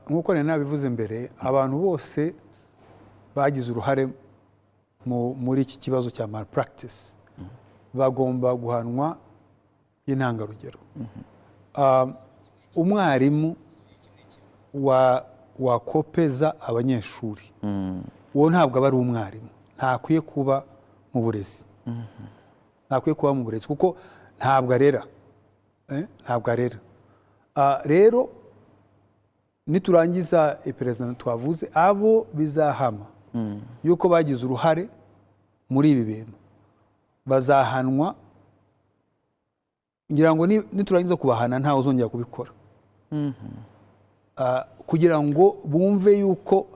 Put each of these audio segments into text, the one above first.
Nk'uko nari nabivuze mbere, abantu bose bagize uruhare muri iki kibazo cya malpractice bagomba guhanwa y'intangarugero. Umwarimu wakopeza abanyeshuri, uwo ntabwo aba ari umwarimu, ntakwiye kuba mu burezi, ntakwiye kuba mu burezi kuko ntabwo arera. Ntabwo arera. Rero niturangiza iperereza twavuze, abo bizahama yuko bagize uruhare muri ibi bintu bazahanwa. Ngira ngo niturangiza kubahana, ntawe uzongera kubikora. Kugira ngo bumve yuko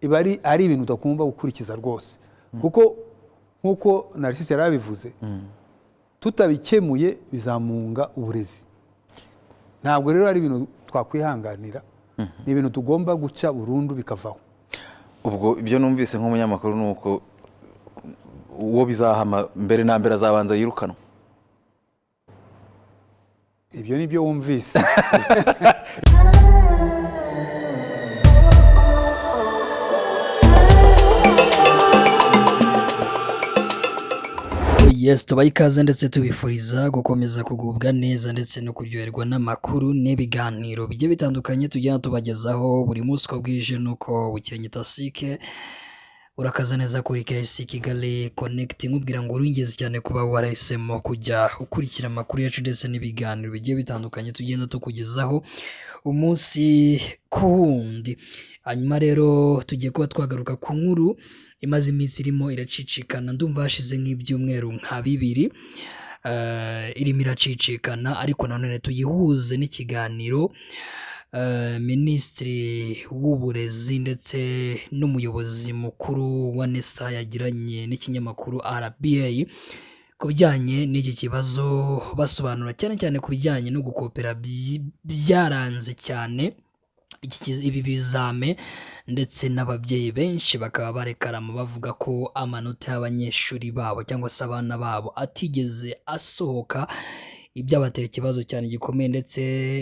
iba ari ibintu utagomba gukurikiza rwose, kuko nk'uko Narcisse yari abivuze, tutabikemuye bizamunga uburezi. Ntabwo rero ari ibintu twakwihanganira, ni ibintu tugomba guca burundu bikavaho. Ubwo ibyo numvise nk'umunyamakuru ni uko uwo bizahama mbere na mbere azabanza yirukanwa. Ibyo ni byo wumvise. Yes, tubaha ikaze ndetse tubifuriza gukomeza kugubwa neza ndetse no kuryoherwa n'amakuru n'ibiganiro bigiye bitandukanye tugenda tubagezaho buri munsi uko bwije n'uko bukeye. Tasike urakaza neza kuri KC Kigali Connect, nkubwira ngo uri ingenzi cyane kuba warahisemo kujya ukurikira amakuru yacu ndetse n'ibiganiro bigiye bitandukanye tugenda tukugezaho umunsi ku wundi. Hanyuma rero tugiye kuba twagaruka ku nkuru imaze iminsi irimo iracicikana, ndumva hashize nk'ibyumweru nka 2 irimo iracicikana, ariko nanone tuyihuze n'ikiganiro Minisitiri w'Uburezi ndetse n'umuyobozi mukuru wa NESA yagiranye n'ikinyamakuru RBA ku bijyanye n'iki kibazo, basobanura cyane cyane ku bijyanye no gukopera byaranze cyane ibi bizame, ndetse n'ababyeyi benshi bakaba barekarama bavuga ko amanota y'abanyeshuri babo cyangwa se abana babo atigeze asohoka, ibyabateye ikibazo cyane gikomeye ndetse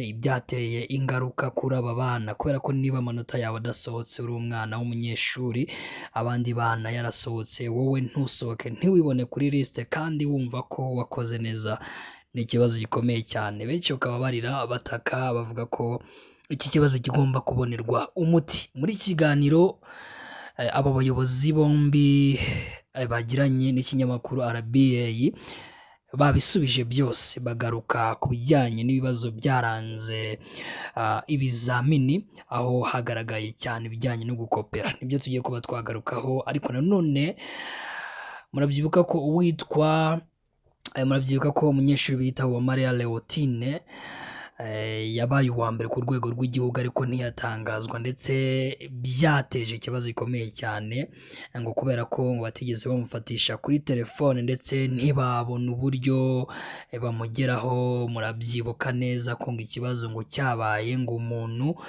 ibyateye ingaruka kuri aba bana, kubera ko niba amanota yawe adasohotse uri umwana w'umunyeshuri, abandi bana yarasohotse wowe ntusohoke, ntiwibone kuri lisite kandi wumva ko wakoze neza, ni ikibazo gikomeye cyane. Benshi bakaba barira bataka bavuga ko iki kibazo kigomba kubonerwa umuti. Muri iki kiganiro aba bayobozi bombi bagiranye n'ikinyamakuru RBA babisubije byose, bagaruka ku bijyanye n'ibibazo byaranze ibizamini, aho hagaragaye cyane ibijyanye no gukopera, nibyo tugiye kuba twagarukaho. Ariko nanone murabyibuka ko uwitwa murabyibuka ko umunyeshuri bita Uwamariya Leontine yabaye uwa mbere ku rwego rw'igihugu, ariko ntiyatangazwa, ndetse byateje ikibazo gikomeye cyane ngo kubera ko ngo batigeze bamufatisha kuri telefone ndetse ntibabona uburyo bamugeraho. Murabyibuka neza ko ngo ikibazo ngo cyabaye ngo umuntu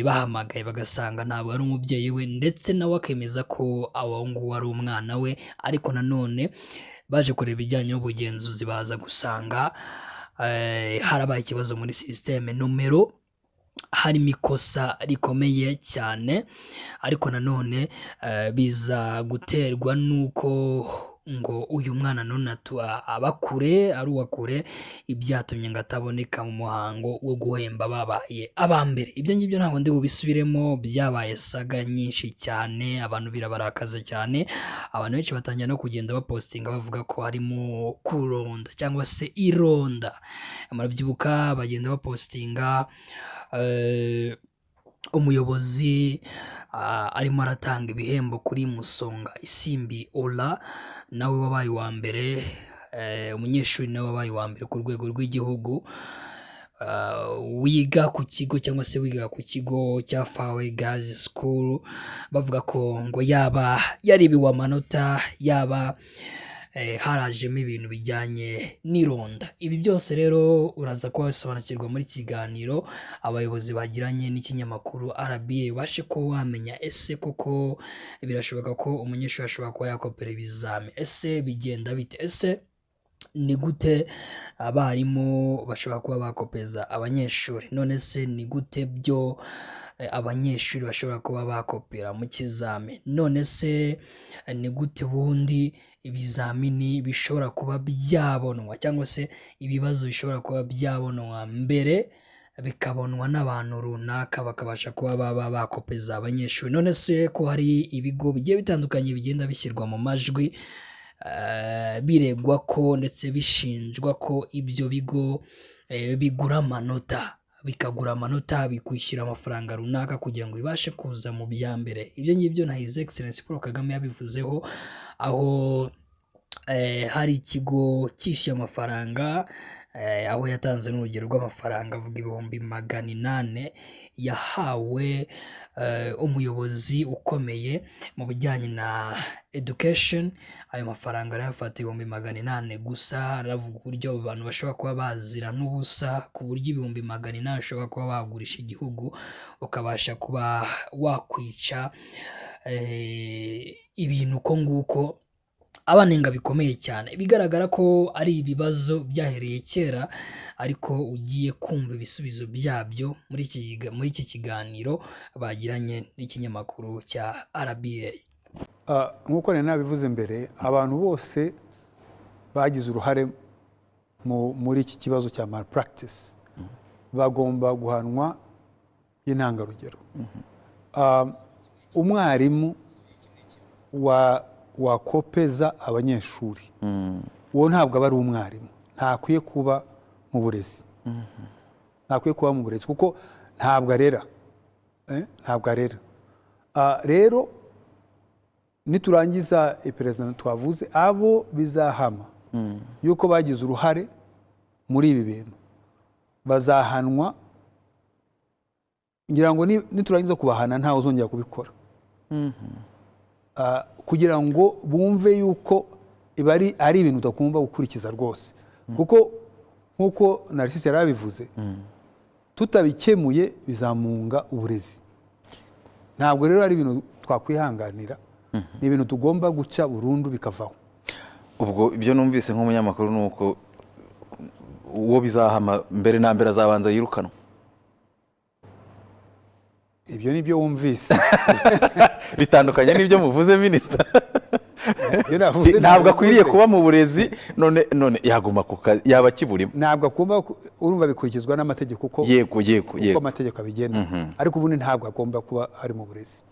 bahamagaye bagasanga ntabwo ari umubyeyi we, ndetse nawe akemeza ko awo nguwo ari umwana we, ariko nanone baje kureba ibijyanye n'ubugenzuzi baza gusanga harabaye ikibazo muri sisiteme nomero, harimo ikosa rikomeye cyane, ariko nanone biza guterwa n'uko ngo uyu mwana none aba kure, ari uwa kure, ibyatumye ngo ataboneka mu muhango wo guhemba babaye aba mbere. Ibyo ngibyo ntabwo ndi bubisubiremo, byabaye saga nyinshi cyane, abantu birabarakaza cyane, abantu benshi batangira no kugenda bapostinga bavuga ko harimo kuronda cyangwa se ironda. Murabyibuka bagenda bapostinga umuyobozi arimo aratanga ibihembo kuri Musonga Isimbi Ola, nawe wabaye uwa mbere, umunyeshuri nawe wabaye uwa mbere ku rwego rw'igihugu, wiga ku kigo cyangwa se wiga ku kigo cya Fawe Girls School, bavuga ko ngo yaba yaribiwe amanota, yaba harajemo ibintu bijyanye n'ironda. Ibi byose rero uraza kuba wasobanukirwa muri kiganiro abayobozi bagiranye n'ikinyamakuru RBA, ubashe kuba wamenya ese koko birashoboka ko umunyeshuri ashobora kuba yakopera ibizami, ese bigenda bite, ese Ni gute abarimu bashobora kuba bakopeza abanyeshuri? None se ni gute byo abanyeshuri bashobora kuba bakopera mu kizami? None se ni gute ubundi ibizamini bishobora kuba byabonwa, cyangwa se ibibazo bishobora kuba byabonwa mbere, bikabonwa n'abantu runaka, bakabasha kuba baba bakopeza abanyeshuri? None se ko hari ibigo bigiye bitandukanye bigenda bishyirwa mu majwi, biregwa ko ndetse bishinjwa ko ibyo bigo bigura amanota, bikagura amanota, bikwishyura amafaranga runaka kugira ngo bibashe kuza mu bya mbere? Ibyo ngibyo na His Excellency Paul Kagame yabivuzeho, aho hari ikigo cyishyuye amafaranga, aho yatanze n'urugero rw'amafaranga, avuga 800,000 yahawe umuyobozi ukomeye mu bijyanye na education. Ayo mafaranga arayafata, 800,000 gusa. Aravuga uburyo abo bantu bashobora kuba bazira n'ubusa, ku buryo 800,000 ushobora kuba wagurisha igihugu, ukabasha kuba wakwica ibintu uko nguko. Abanenga bikomeye cyane. Bigaragara ko ari ibibazo byahereye kera, ariko ugiye kumva ibisubizo byabyo muri iki kiganiro bagiranye n'ikinyamakuru cya RBA. Nk'uko nari nabivuze mbere, abantu bose bagize uruhare muri iki kibazo cya malpractice bagomba guhanwa y'intangarugero. Umwarimu wakopeza abanyeshuri, uwo ntabwo aba ari umwarimu, ntakwiye kuba mu burezi, ntakwiye kuba mu burezi kuko ntabwo arera. Ntabwo arera. Rero niturangiza iperereza twavuze, abo bizahama yuko bagize uruhare muri ibi bintu bazahanwa. Ngira ngo niturangiza kubahana, ntawe uzongera kubikora. Kugira ngo bumve yuko iba ari ibintu utagomba gukurikiza rwose, kuko nk'uko Narcisse yari abivuze, tutabikemuye bizamunga uburezi. Ntabwo rero ari ibintu twakwihanganira, ni ibintu tugomba guca burundu bikavaho. Ubwo ibyo numvise nk'umunyamakuru ni uko uwo bizahama mbere na mbere azabanza yirukanwa. Ibyo ni byo wumvise. Bitandukanye n'ibyo muvuze, minisita. Ibyo navuze. Ntabwo akwiriye kuba mu burezi. None yaguma ku kazi, yaba akiburimo? Ntabwo agomba urumva bikurikizwa n'amategeko uko Yego. uko amategeko abigena, ariko ubundi ntabwo agomba kuba ari mu burezi.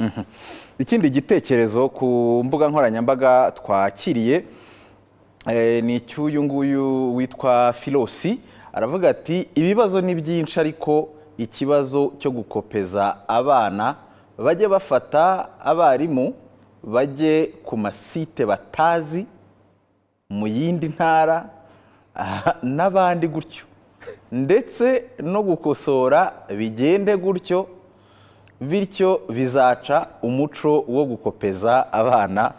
Ikindi gitekerezo ku mbuga nkoranyambaga twakiriye ni icy'uyu nguyu witwa Filosi. Aravuga ati: "Ibibazo ni byinshi, ariko ikibazo cyo gukopeza abana, bajye bafata abarimu bajye ku masite batazi mu yindi ntara, aha, n'abandi gutyo, ndetse no gukosora bigende gutyo, bityo bizaca umuco wo gukopeza abana."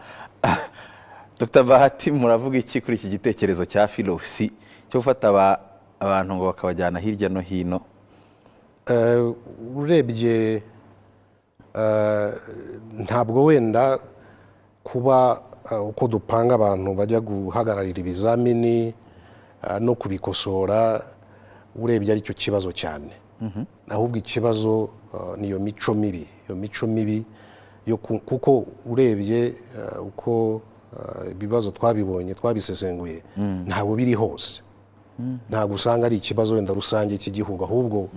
Dr Bahati, muravuga iki kuri iki gitekerezo cya Filosi cyo gufata abantu ngo bakabajyana hirya no hino? Urebye ntabwo wenda kuba uko dupanga abantu bajya guhagararira ibizamini no kubikosora, urebye aricyo kibazo cyane. Ahubwo ikibazo ni iyo mico mibi, iyo mico mibi yo kuko urebye uko ibibazo twabibonye, twabisesenguye, ntabwo biri hose. Ntabwo usanga ari ikibazo wenda rusange cy'igihugu, ahubwo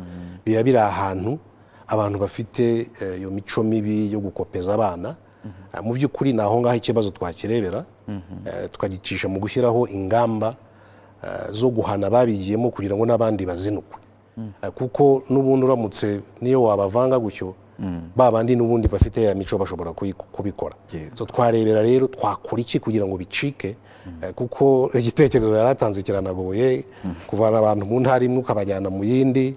biba biri ahantu abantu bafite iyo mico mibi yo gukopeza abana. Mu by'ukuri ni aho ngaho ikibazo twakirebera, tukagicisha mu gushyiraho ingamba zo guhana ababigiyemo kugira ngo n'abandi bazinukwe. Kuko n'ubundi uramutse niyo wabavanga gutyo, ba bandi n'ubundi bafite ya mico bashobora kubikora. So twarebera rero twakora iki kugira ngo bicike, kuko igitekerezo yaratanze kiranagoye, kuvana abantu mu ntara imwe ukabajyana mu yindi,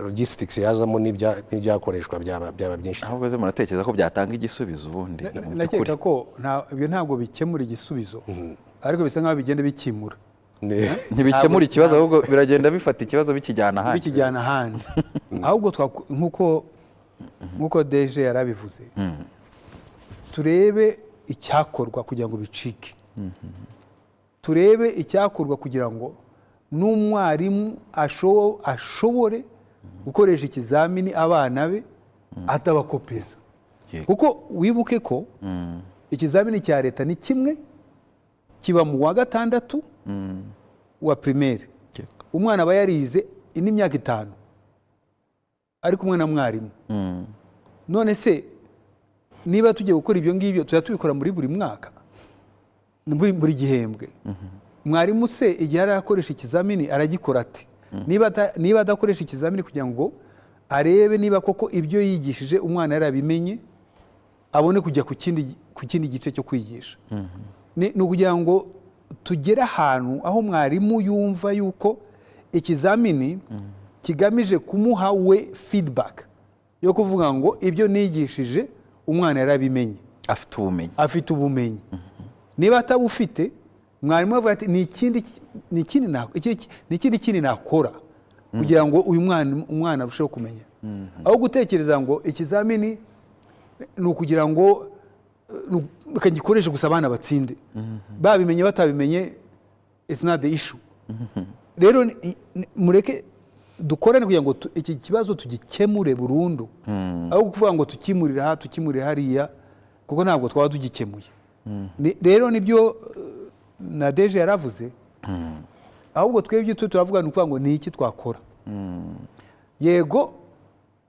logistics yazamo n'ibyakoreshwa byaba byinshi. Ahubwo se muratekereza ko byatanga igisubizo ubundi mu Ndakeka by'ukuri? ko ibyo ntabwo bikemura igisubizo, ariko bisa nkaho bigenda bikimura. Ntibikemura ikibazo, ahubwo biragenda bifata ikibazo bikijyana ahandi. Bikijyana ahandi. Ahubwo nk'uko DG yarabivuze, turebe icyakorwa kugira ngo bicike. Turebe icyakorwa kugira ngo n'umwarimu ashobore gukoresha ikizamini abana be atabakopeza. Kuko wibuke ko ikizamini cya leta ni kimwe kiba mu wa gatandatu wa primaire. Umwana aba yarize indi myaka 5 ari kumwe na mwarimu. None se niba tugiye gukora ibyo ngibyo, tujya tubikora muri buri mwaka, buri gihembwe? Mwarimu se igihe arakoresha ikizamini aragikora ate niba adakoresha ikizamini kugira ngo arebe niba koko ibyo yigishije umwana yarabimenye, abone kujya ku kindi gice cyo kwigisha? Ni ukugira ngo tugere ahantu aho mwarimu yumva yuko ikizamini kigamije kumuha we feedback yo kuvuga ngo ibyo nigishije umwana yarabimenye, afite ubumenyi. Afite ubumenyi. Niba atabufite, mwarimu avuga ati ni ikindi kindi nakora kugira ngo uyu mwana arusheho kumenya, aho gutekereza ngo ikizamini ni ukugira ngo reka ngikoreshe gusa abana batsinde, babimenye batabimenye, it's not the issue. Rero mureke dukorane kugira ngo iki kibazo tugikemure burundu, aho kuvuga ngo tukimurire aha, tukimurire hariya, kuko ntabwo twaba tugikemuye. Rero nibyo na DG yaravuze. Ahubwo twebwe icyo turavuga ni ukuvuga ngo ni iki twakora? Yego,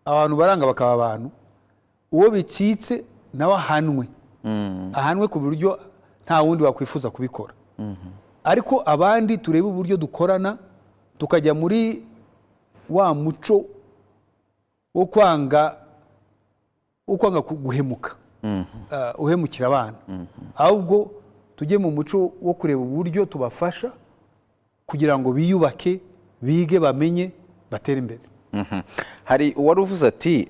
abantu baranga bakaba abantu, uwo bicitse nawe ahanwe, ahanwe ku buryo nta wundi wakwifuza kubikora. Ariko abandi turebe uburyo dukorana, tukajya muri wa muco wo kwanga guhemuka, uhemukira abana, ahubwo tujye mu muco wo kureba uburyo tubafasha kugira ngo biyubake, bige, bamenye, batere imbere. Hari uwari uvuze ati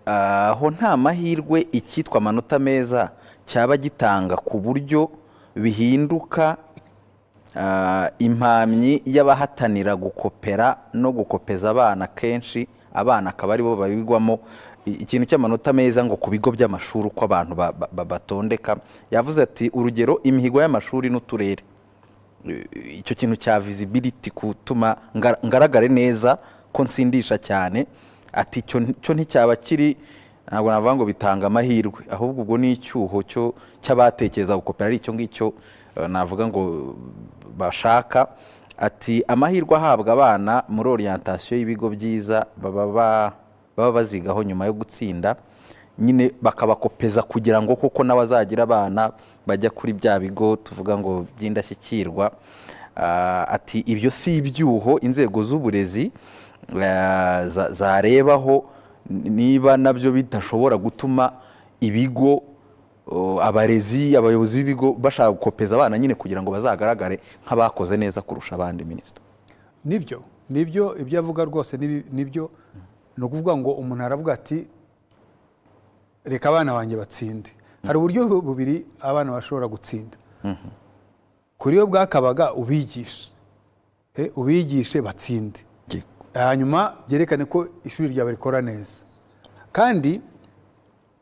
aho nta mahirwe icyitwa amanota meza cyaba gitanga, ku buryo bihinduka impamyi y'abahatanira gukopera no gukopeza abana, kenshi abana akaba aribo babigwamo. Ikintu cy'amanota meza ngo ku bigo by'amashuri, uko abantu batondeka, yavuze ati urugero imihigo y'amashuri n'uturere, icyo kintu cya visibility, gutuma ngaragare neza ko nsindisha cyane, ati icyo cyo nticyaba kiri, ntabwo navuga ngo bitanga amahirwe, ahubwo ubwo ni icyuho cyo cy'abatekereza gukopera, ari icyo ngicyo navuga ngo bashaka. Ati amahirwe ahabwa abana muri orientation y'ibigo byiza baba bazigaho nyuma yo gutsinda nyine, bakabakopeza kugira ngo koko n'abazagira abana bajya kuri bya bigo tuvuga ngo by'indashyikirwa. Ati ibyo si ibyuho inzego z'uburezi zarebaho niba nabyo bidashobora gutuma ibigo, abarezi, abayobozi b'ibigo bashaka gukopeza abana nyine kugira ngo bazagaragare nk'abakoze neza kurusha abandi, minisita? Nibyo, nibyo, ibyo avuga rwose nibyo. Ni ukuvuga ngo umuntu aravuga ati reka abana banjye batsinde. Hari uburyo bubiri abana bashobora gutsinda. Kuri yo bwakabaga ubigishe, ubigishe batsinde, hanyuma byerekane ko ishuri ryawe rikora neza. Kandi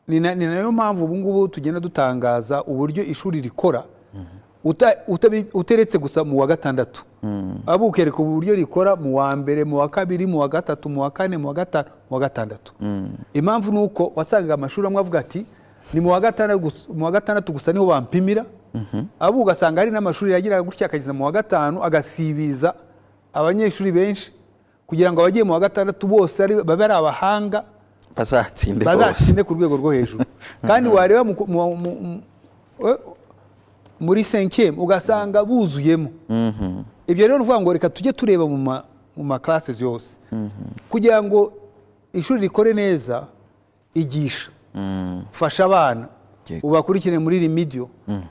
ni nayo mpamvu ubu ngubu tugenda dutangaza uburyo ishuri rikora, uteretse gusa mu wa gatandatu, ahubwo ukereka uburyo rikora mu wa mbere, mu wa kabiri, mu wa gatatu, mu wa kane, mu wa gatanu, mu wa gatandatu. Impamvu ni uko wasangaga amashuri amwe avuga ati ni mu wa gatandatu gusa niho bampimira, ahubwo ugasanga hari n'amashuri yagiraga gutya akageza mu wa gatanu, agasibiza abanyeshuri benshi kugira ngo abagiye mu wa gatandatu bose babe ari abahanga, bazatsinde bose. Bazatsinde ku rwego rwo hejuru. Kandi wareba muri cinquième ugasanga buzuyemo. Ibyo rero ni ukuvuga ngo reka tujye tureba mu ma classes yose kugira ngo ishuri rikore neza. Igisha, fasha abana, ubakurikirane muri remedial,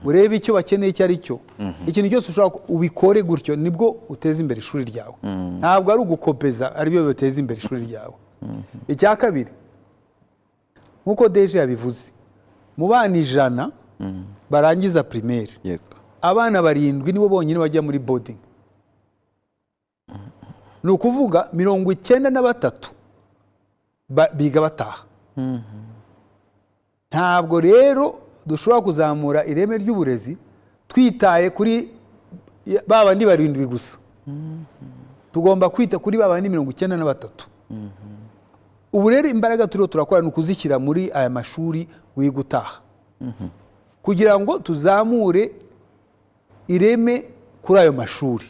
urebe icyo bakeneye icyo ari cyo. Ikintu cyose ushobora ubikore gutyo, nibwo uteza imbere ishuri ryawe. Ntabwo ari ugukopeza aribyo biteza imbere ishuri ryawe. Icya kabiri, nk'uko DG yabivuze, mu bana 100 barangiza primaire, abana 7 nibo bonyine bajya muri boarding. Ni ukuvuga 93 biga bataha. Ntabwo rero dushobora kuzamura ireme ry'uburezi twitaye kuri ba bandi 7 gusa. Tugomba kwita kuri ba bandi 93. Ubu rero imbaraga turiho turakora ni ukuzishyira muri aya mashuri wiga utaha, kugira ngo tuzamure ireme kuri ayo mashuri.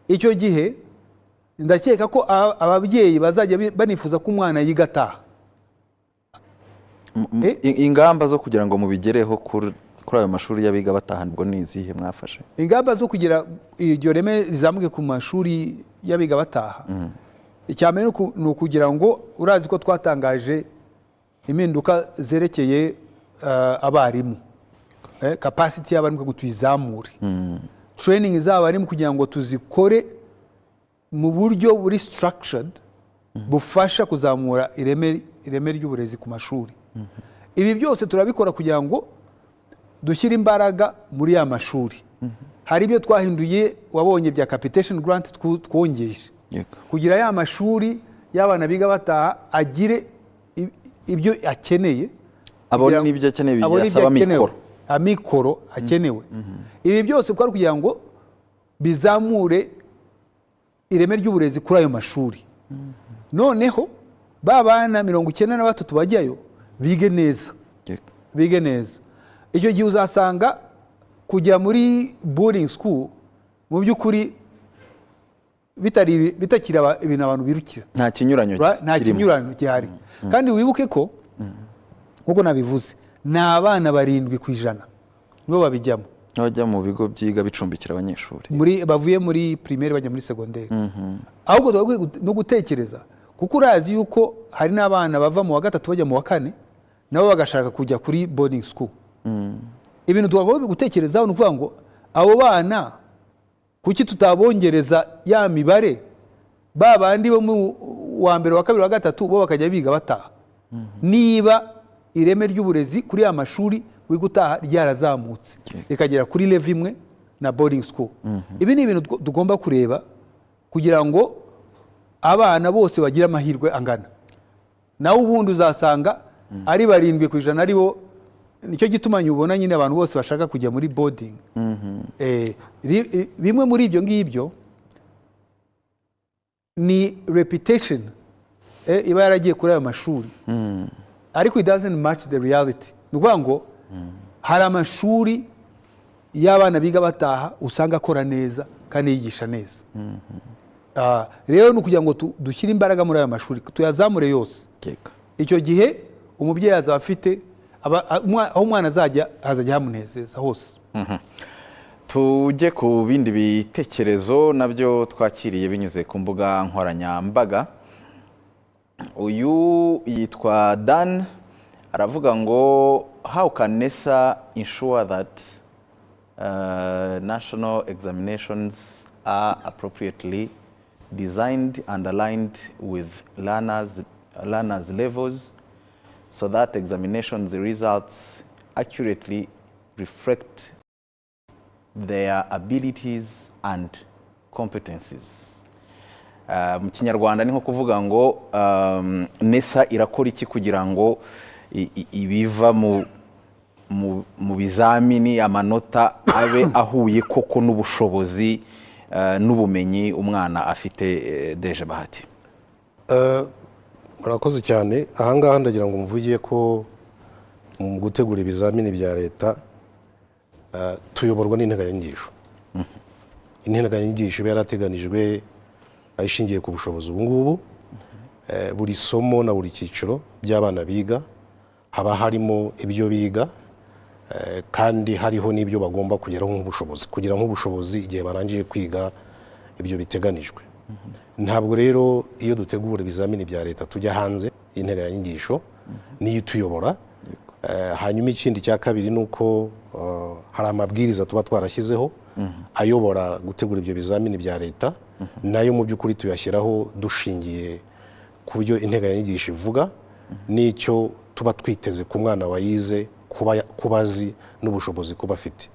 Icyo gihe ndakeka ko ababyeyi bazajya banifuza ko umwana yiga ataha. Ingamba zo kugira ngo mubigereho kuri ayo mashuri y'abiga bataha ubwo ni izihe mwafashe? Ingamba zo kugira iryo reme rizamuke ku mashuri y'abiga bataha, icya mbere ni ukugira ngo, urazi ko twatangaje impinduka zerekeye abarimu, capacity y'abarimu kugira ngo tuyizamure, training z'abarimu kugira ngo tuzikore mu buryo buri structured, bufasha kuzamura ireme ry'uburezi ku mashuri. Ibi byose turabikora kugira ngo dushyire imbaraga muri ya mashuri. Hari ibyo twahinduye, wabonye bya capitation grant twongeje kugira ya mashuri y'abana biga bataha agire ibyo akeneye. Abone n'ibyo akeneye, abone ibyo asaba akenewe. amikoro. Amikoro akenewe. Ibi byose kwari kugira ngo bizamure ireme ry'uburezi kuri ayo mashuri, noneho ba bana 93 bajyayo bige neza. Bige neza. Icyo gihe uzasanga kujya muri boarding school mu by'ukuri bitari bitakiri ibintu abantu birukira. Nta kinyuranyo Nta kirimo. kinyuranyo gihari. Kandi wibuke ko, nk'uko nabivuze, ni abana 7% nibo babijyamo. N'abajya mu bigo byiga bicumbikira abanyeshuri. Muri bavuye muri primaire bajya muri segonderi. Ahubwo twagakwiye no gutekereza, kuko urazi yuko hari n'abana bava mu wa gatatu bajya mu wa kane, nabo bagashaka kujya kuri boarding school. Ibintu twagomba gutekerezaho ni ukuvuga ngo abo bana kuki tutabongereza ya mibare, ba bandi bo mu wa mbere, wa kabiri, wa gatatu, bo bakajya biga bataha, niba ireme ry'uburezi kuri ya mashuri wiga utaha ryarazamutse rikagera kuri level imwe na boarding school? Ibi ni ibintu tugomba kureba kugira ngo abana bose bagire amahirwe angana. Nawe ubundi uzasanga ari 7% aribo. Nicyo gituma ubona nyine abantu bose bashaka kujya muri boarding. Bimwe muri ibyo ngibyo ni reputation iba yaragiye kuri ayo mashuri, ariko it doesn't match the reality. Ni ukuvuga ngo hari amashuri y'abana biga bataha usanga akora neza kandi yigisha neza. Rero ni ukugira ngo dushyire imbaraga muri ayo mashuri, tuyazamure yose. Icyo gihe umubyeyi azaba afite aho umwana azajya hazajya hamunezeza hose. Tujye ku bindi bitekerezo nabyo twakiriye binyuze ku mbuga nkoranyambaga. Uyu yitwa Dan, aravuga ngo: "How can NESA ensure that national examinations are appropriately designed and aligned with learners levels so that examinations results accurately reflect their abilities and competencies?" Mu Kinyarwanda ni nko kuvuga ngo NESA irakora iki kugira ngo ibiva mu bizamini, amanota abe ahuye koko n'ubushobozi n'ubumenyi umwana afite? DG Bahati. Murakoze cyane. Ahangaha ndagira ngo mvuge ko mu gutegura ibizamini bya leta tuyoborwa n'integanyanyigisho. Integanyanyigisho iba yarateganijwe ishingiye ku bushobozi ubu ngubu. Buri somo na buri cyiciro by'abana biga haba harimo ibyo biga, kandi hariho n'ibyo bagomba kugeraho nk'ubushobozi, kugira nk'ubushobozi igihe barangije kwiga ibyo biteganijwe. Ntabwo rero iyo dutegura ibizamini bya leta tujya hanze y'integanyanyigisho, niyo ituyobora. Hanyuma ikindi cya kabiri ni uko hari amabwiriza tuba twarashyizeho ayobora gutegura ibyo bizamini bya leta. Nayo mu by'ukuri tuyashyiraho dushingiye ku byo integanyanyigisho ivuga n'icyo tuba twiteze ku mwana wayize kuba azi n'ubushobozi kuba afite.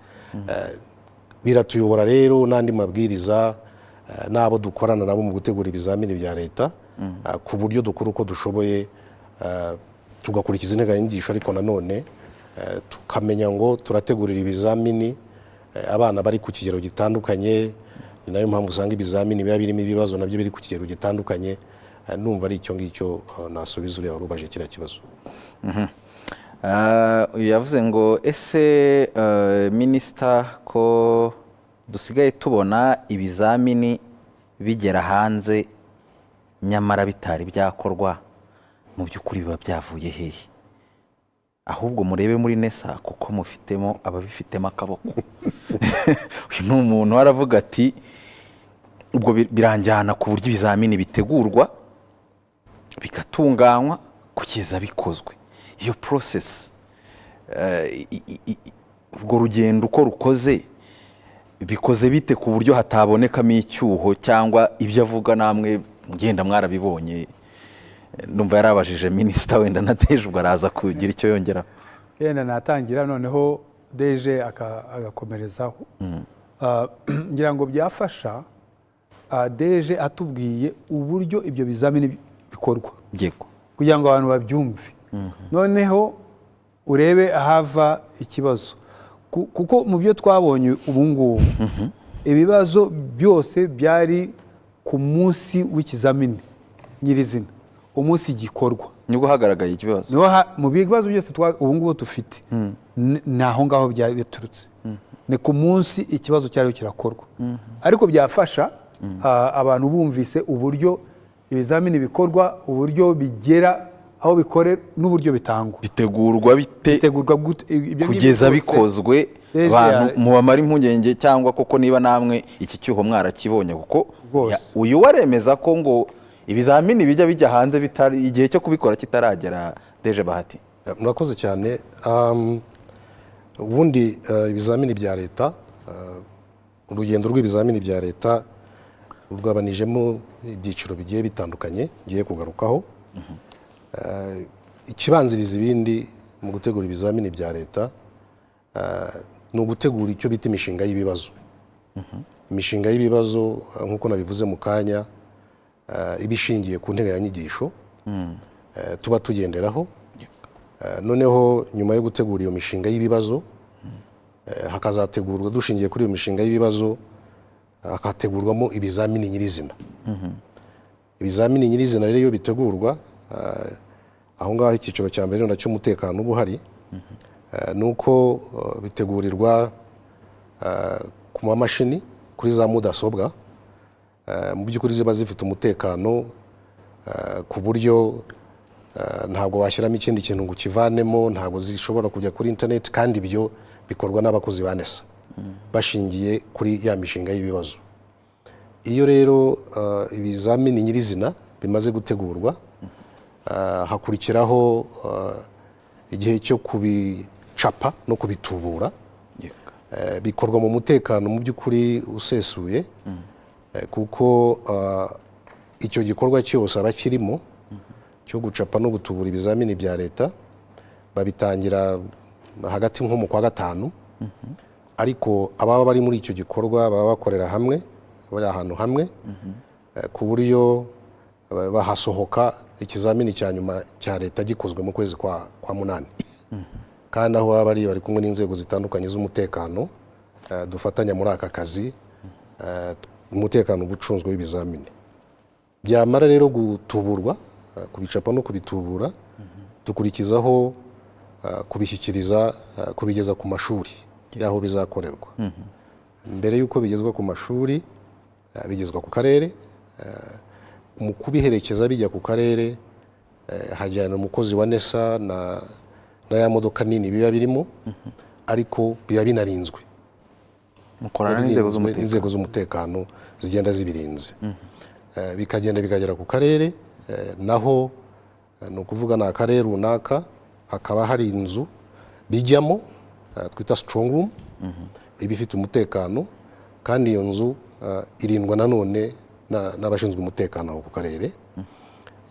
Biratuyobora rero n'andi mabwiriza, n'abo dukorana nabo mu gutegura ibizamini bya leta, ku buryo dukora uko dushoboye, tugakurikiza integanyanyigisho, ariko nanone tukamenya ngo turategurira ibizamini. Abana bari ku kigero gitandukanye, ni nayo mpamvu usanga ibizamini biba birimo ibibazo nabyo biri ku kigero gitandukanye. Numva ari icyo ngicyo nasubiza uriya wari ubajije kiriya kibazo. Uyu yavuze ngo: "Ese minisita, ko dusigaye tubona ibizamini bigera hanze nyamara bitari byakorwa, mu by'ukuri biba byavuye hehe? Ahubwo murebe muri NESA kuko mufitemo ababifitemo akaboko." Uyu ni umuntu aravuga ati ubwo biranjyana ku buryo ibizamini bitegurwa, bigatunganywa kugeza bikozwe, iyo process, urwo rugendo uko rukoze, bikoze bite ku buryo hatabonekamo icyuho cyangwa ibyo avuga namwe mugenda mwarabibonye? Ndumva yarabajije minisita, wenda na DG ubwo araza kugira icyo yongeraho. Yenda natangira, noneho DG agakomerezaho. Ngira ngo byafasha DG atubwiye uburyo ibyo bizamini bikorwa kugira ngo abantu babyumve, noneho urebe ahava ikibazo. Kuko mu byo twabonye ubu ngubu, ibibazo byose byari ku munsi w'ikizamini nyirizina, umunsi gikorwa. Nibwo hagaragaye ikibazo. Niho mu bibazo byose ubu ngubu dufite, ni aho ngaho byari biturutse, ni ku munsi ikibazo cyari kirakorwa. Ariko byafasha abantu bumvise uburyo ibizamini bikorwa, uburyo bigera aho bikorera n'uburyo bitangwa. Bitegurwa bite? Bitegurwa gute? Ibyo ngibyo kugeza byose bikozwe. DG Abantu mubamara impungenge, cyangwa koko niba namwe iki cyuho mwarakibonye, kuko Rwose. Uyu waremeza ko ngo ibizamini bijya hanze bitari igihe cyo kubikora kitaragera, DG Bahati. Murakoze cyane. Ubundi ibizamini bya leta, urugendo rw'ibizamini bya leta rugabanijemo ibyiciro bigiye bitandukanye ngiye kugarukaho. Ikibanziriza ibindi mu gutegura ibizamini bya leta ni ugutegura icyo bita imishinga y'ibibazo. Imishinga y'ibibazo, nk'uko nabivuze mu kanya, iba ishingiye ku nteganyanyigisho tuba tugenderaho. Noneho nyuma yo gutegura iyo mishinga y'ibibazo, hakazategurwa, dushingiye kuri iyo mishinga y'ibibazo, hakategurwamo ibizamini nyirizina. Ibizamini nyirizina rero iyo bitegurwa, aho ngaho icyiciro cya mbere wenda cy'umutekano uba uhari, ni uko bitegurirwa ku mamashini, kuri za mudasobwa, mu by'ukuri ziba zifite umutekano, ku buryo ntabwo washyiramo ikindi kintu ngo ukivanemo, ntabwo zishobora kujya kuri interineti, kandi ibyo bikorwa n'abakozi ba NESA bashingiye kuri ya mishinga y'ibibazo. Iyo rero ibizamini nyirizina bimaze gutegurwa, hakurikiraho igihe cyo kubicapa no kubitubura. Bikorwa mu mutekano mu by'ukuri usesuye, kuko icyo gikorwa cyose abakirimo cyo gucapa no gutubura ibizamini bya leta babitangira hagati nko mu kwa gatanu, ariko ababa bari muri icyo gikorwa baba bakorera hamwe, bari ahantu hamwe, ku buryo bahasohoka ikizamini cya nyuma cya leta gikozwe mu kwezi kwa munani. Kandi aho baba bari, bari kumwe n'inzego zitandukanye z'umutekano dufatanya muri aka kazi, umutekano uba ucunzwe w'ibizamini. Byamara rero gutuburwa, kubicapa no kubitubura, dukurikizaho kubishyikiriza, kubigeza ku mashuri y'aho bizakorerwa. Mbere y'uko bigezwa ku mashuri, bigezwa ku karere. Mu kubiherekeza bijya ku karere, hajyana umukozi wa NESA na ya modoka nini biba birimo, ariko biba binarinzwe. Mukorana n'inzego z'umutekano. Inzego z'umutekano zigenda zibirinze. Bikagenda bikagera ku karere, naho ni ukuvuga ni akarere runaka, hakaba hari inzu bijyamo twita strong room, iba ifite umutekano, kandi iyo nzu irindwa nanone n'abashinzwe umutekano aho ku karere.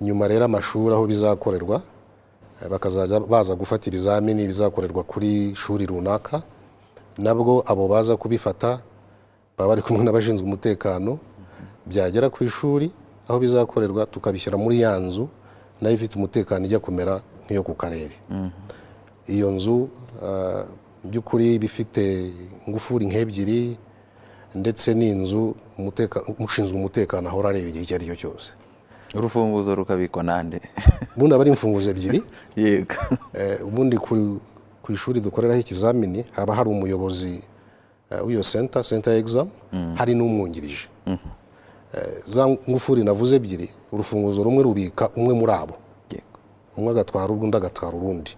Nyuma rero amashuri aho bizakorerwa, bakazajya baza gufata ibizamini bizakorerwa kuri shuri runaka, nabwo abo baza kubifata baba bari kumwe n'abashinzwe umutekano. Byagera ku ishuri aho bizakorerwa, tukabishyira muri ya nzu nayo ifite umutekano, ijya kumera nk'iyo ku karere. Iyo nzu Mu by'ukuri bifite ingufuri nk'ebyiri, ndetse n'inzu ushinzwe umutekano ahora areba igihe icyo ari cyo cyose. Urufunguzo rukabikwa nande? Ubundi aba ari imfunguzo ebyiri. Ubundi ku ishuri dukoreraho ikizamini haba hari umuyobozi w'iyo center exam, hari n'umwungirije. Za ngufuri navuze ebyiri, urufunguzo rumwe rubika umwe muri abo, umwe agatwara urundi, agatwara urundi,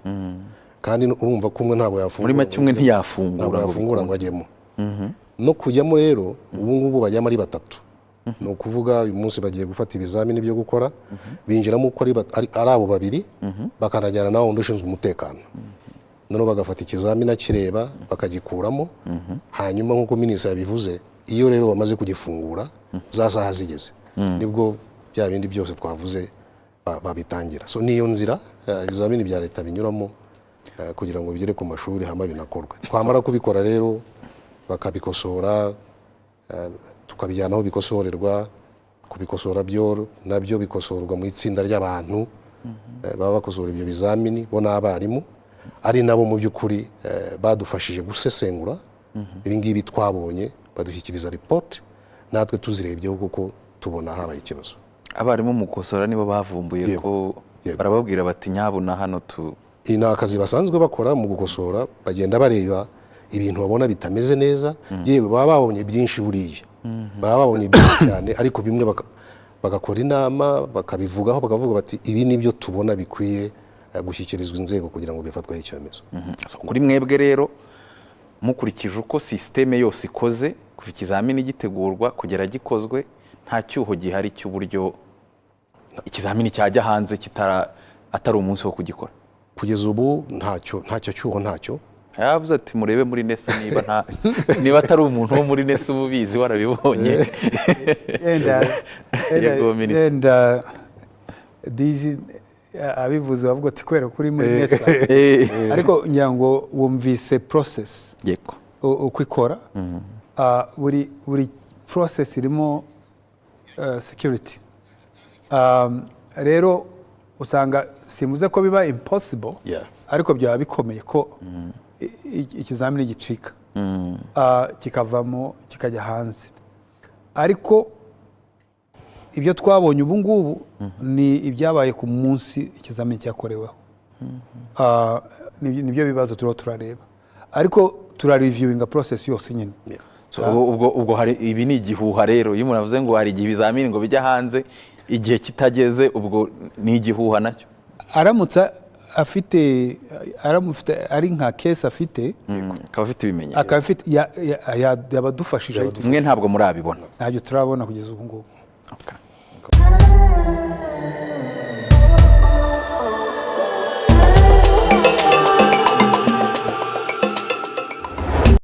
kandi urumva ko umwe ntabwo yafungura. Muri make umwe ntiyafungura ntabwo ngo yafungura bikunde. Ngo ajyemo. No kujyamo rero, ubu ngubu bajyamo ari batatu. Ni ukuvuga uyu munsi bagiye gufata ibizamini byo gukora, binjiramo uko ari abo babiri, bakanajyana na wundi ushinzwe umutekano, noneho bagafata ikizamini akireba, bakagikuramo. Hanyuma nk'uko minisitiri yabivuze, iyo rero bamaze kugifungura, za saha zigeze, nibwo bya bindi byose twavuze babitangira. So niyo nzira ibizamini bya leta binyuramo kugira ngo bigere ku mashuri, hama binakorwe. Twamara kubikora rero, bakabikosora, tukabijyana aho bikosorerwa. Kubikosora byo nabyo bikosorwa mu itsinda ry'abantu baba bakosora ibyo bizamini, bo n'abarimu, ari nabo mu by'ukuri badufashije gusesengura ibi ngibi twabonye, badushyikiriza ripoti, natwe tuzirebyeho kuko tubona habaye ikibazo. Abarimu mu gukosora nibo bavumbuye ko barababwira bati: "Nyabuna hano tu." Iyi ni akazi basanzwe bakora mu gukosora, bagenda bareba ibintu babona bitameze neza. Yewe, baba babonye byinshi, buriya baba babonye byinshi cyane, ariko bimwe bagakora inama, bakabivugaho, bakavuga bati: "Ibi ni byo tubona bikwiye gushyikirizwa inzego kugira ngo bifatweho icyemezo." So, kuri mwebwe rero, mukurikije uko sisiteme yose ikoze, kuva ikizamini gitegurwa kugera gikozwe, nta cyuho gihari cy'uburyo ikizamini cyajya hanze kitara atari umunsi wo kugikora? Kugeza ubu ntacyo, ntacyo cyuho, ntacyo. Yavuze ati: "Murebe muri NESA niba nta, niba atari umuntu wo muri NESA uba ubizi warabibonye." Yenda Yego, Minisitiri. yenda diji abivuze bavuga ati kubera ko uri muri NESA, ariko ngira ngo wumvise process uko ikora. Buri process irimo security. Rero usanga, simvuze ko biba impossible, ariko byaba bikomeye ko ikizamini gicika, kikavamo kikajya hanze. Ariko ibyo twabonye ubu ngubu ni ibyabaye ku munsi ikizamini cyakoreweho. Nibyo bibazo turiho turareba, ariko turareviewinga process yose nyine. So, ubwo hari ibi ni igihuha rero, iyo umuntu avuze ngo hari igihe ibizamini ngo bijya hanze igihe kitageze, ubwo ni igihuha nacyo. Aramutse afite, aramufite ari nka case afite, akaba afite ibimenyetso, akaba afite yabadufashije. Mwe ntabwo murabibona? Ntabyo turabona kugeza ubu ngubu. Okay.